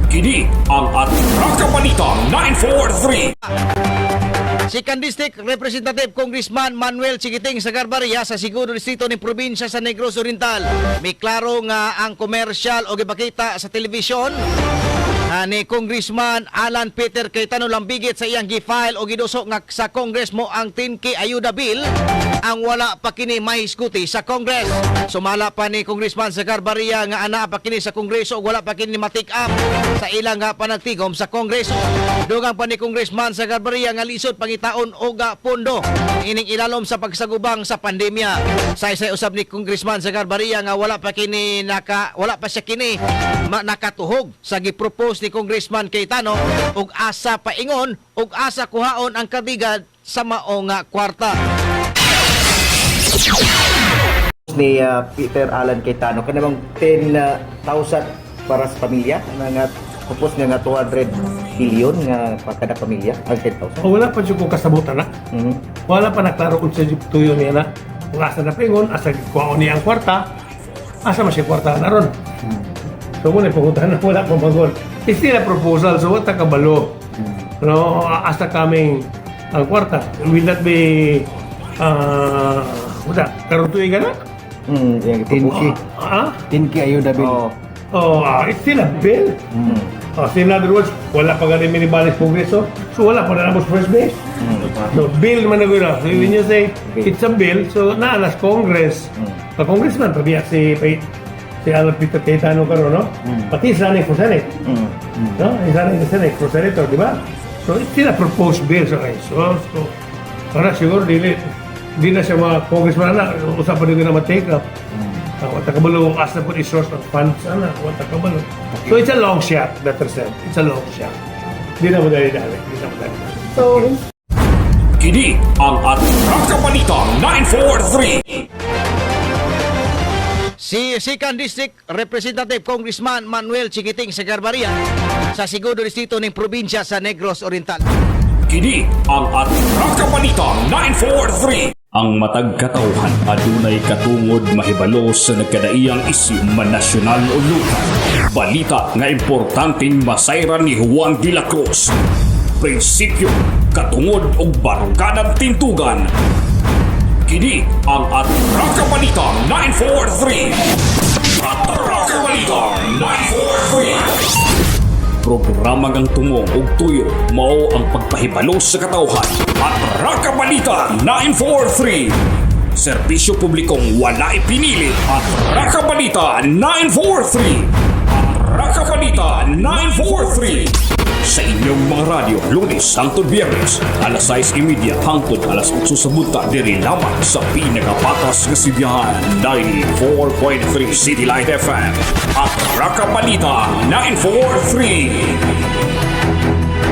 Kini ang Atraka Balita 943. Second District Representative Congressman Manuel Chiquiting Sagarbarria sa segundo distrito ni probinsya sa Negros Oriental. May klaro nga ang commercial o gipakita sa telebisyon ni Congressman Alan Peter Cayetano lambigit sa iyang gi-file o giduso nga sa Congress mao ang 10K ayuda bill ang wala pa kini mahisguti sa Congress. Sumala pa ni Congressman Sagarbarria nga anaa pa kini sa Kongreso ug wala pa kini ma-take up sa ilang nga panagtigom sa Kongreso. Dugang pa ni Congressman Sagarbarria nga lisod pangitaon og pondo ining ilalom sa pagsagubang sa pandemya. Saysay usab ni Congressman Sagarbarria nga wala pa siya kini nakatuhog sa gi-propose ni Congressman Cayetano ug asa paingon ug asa kuhaon ang kadigad sa mao nga kwarta. Ni Peter Alan Cayetano kanang 10,000 para sa pamilya nga nga propose nga nga 200 billion nga pa kada pamilya ang 10,000. O wala pa siya kung kasabutan na. Wala pa naklaro kung sa tuyo niya na. Kung asa na pingon, asa kuhaon niya ang kwarta, asa man siya kwarta na ron. So muna pumunta na wala pa magol. It's still a proposal, so what kabalo. No, asa kaming ang kwarta. Will that be wala, karon tuig na? Yung propose. Ah? 10K ayuda bill. Oh. Oh, it's still a bill. Oh, so in other words, wala pa gani minibalik Kongreso, so wala pa na namos first base. So bill man na guna. So when you say Bill. it's a bill, so naalas Congress. Pa congressman, pabiyak si Alan Peter Cayetano karon, no? Pati is running for Senate. No? He's running for Senate, for senator, di ba? So it's still a proposed bill. So, okay, so para siguro dili di na siya mga congressman na usapan din na ma-take up. Wa ta kabalo asa po i-source ng funds ana, wa ta kabalo. So it's a long shot, better said. It's a long shot. Di na mo dali-dali, di na mo dali-dali. So, Kini ang Atraka Balita 943. Si Second District Representative Congressman Manuel Chiquiting Sagarbarria sa segundo distrito ng probinsya sa Negros Oriental. Kini ang Atraka Balita 943. Ang matag katawhan adunay katungod mahibalo sa nagkadaiyang isyu man nasyonal o lokal. Balita nga importanteng masayran ni Juan de la Cruz. Prinsipyo, katungod ug baruganan tintugan. Kini ang Atraka Balita 943. Atraka Balita 943. Programa ngang tumong ug tuyo mao ang pagpahibalo sa katawhan. Atraka Balita 943. Serbisyo publikong walay pinili. Atraka Balita 943. Atraka Balita 943. Sa inyong mga radyo, Lunes hangtod Biyernes, alas 6:30 hangtod alas 8 sa buntag, diri lamang sa pinakapatas nga sidyahan, 94.3 City Light FM. Atraka Balita 943.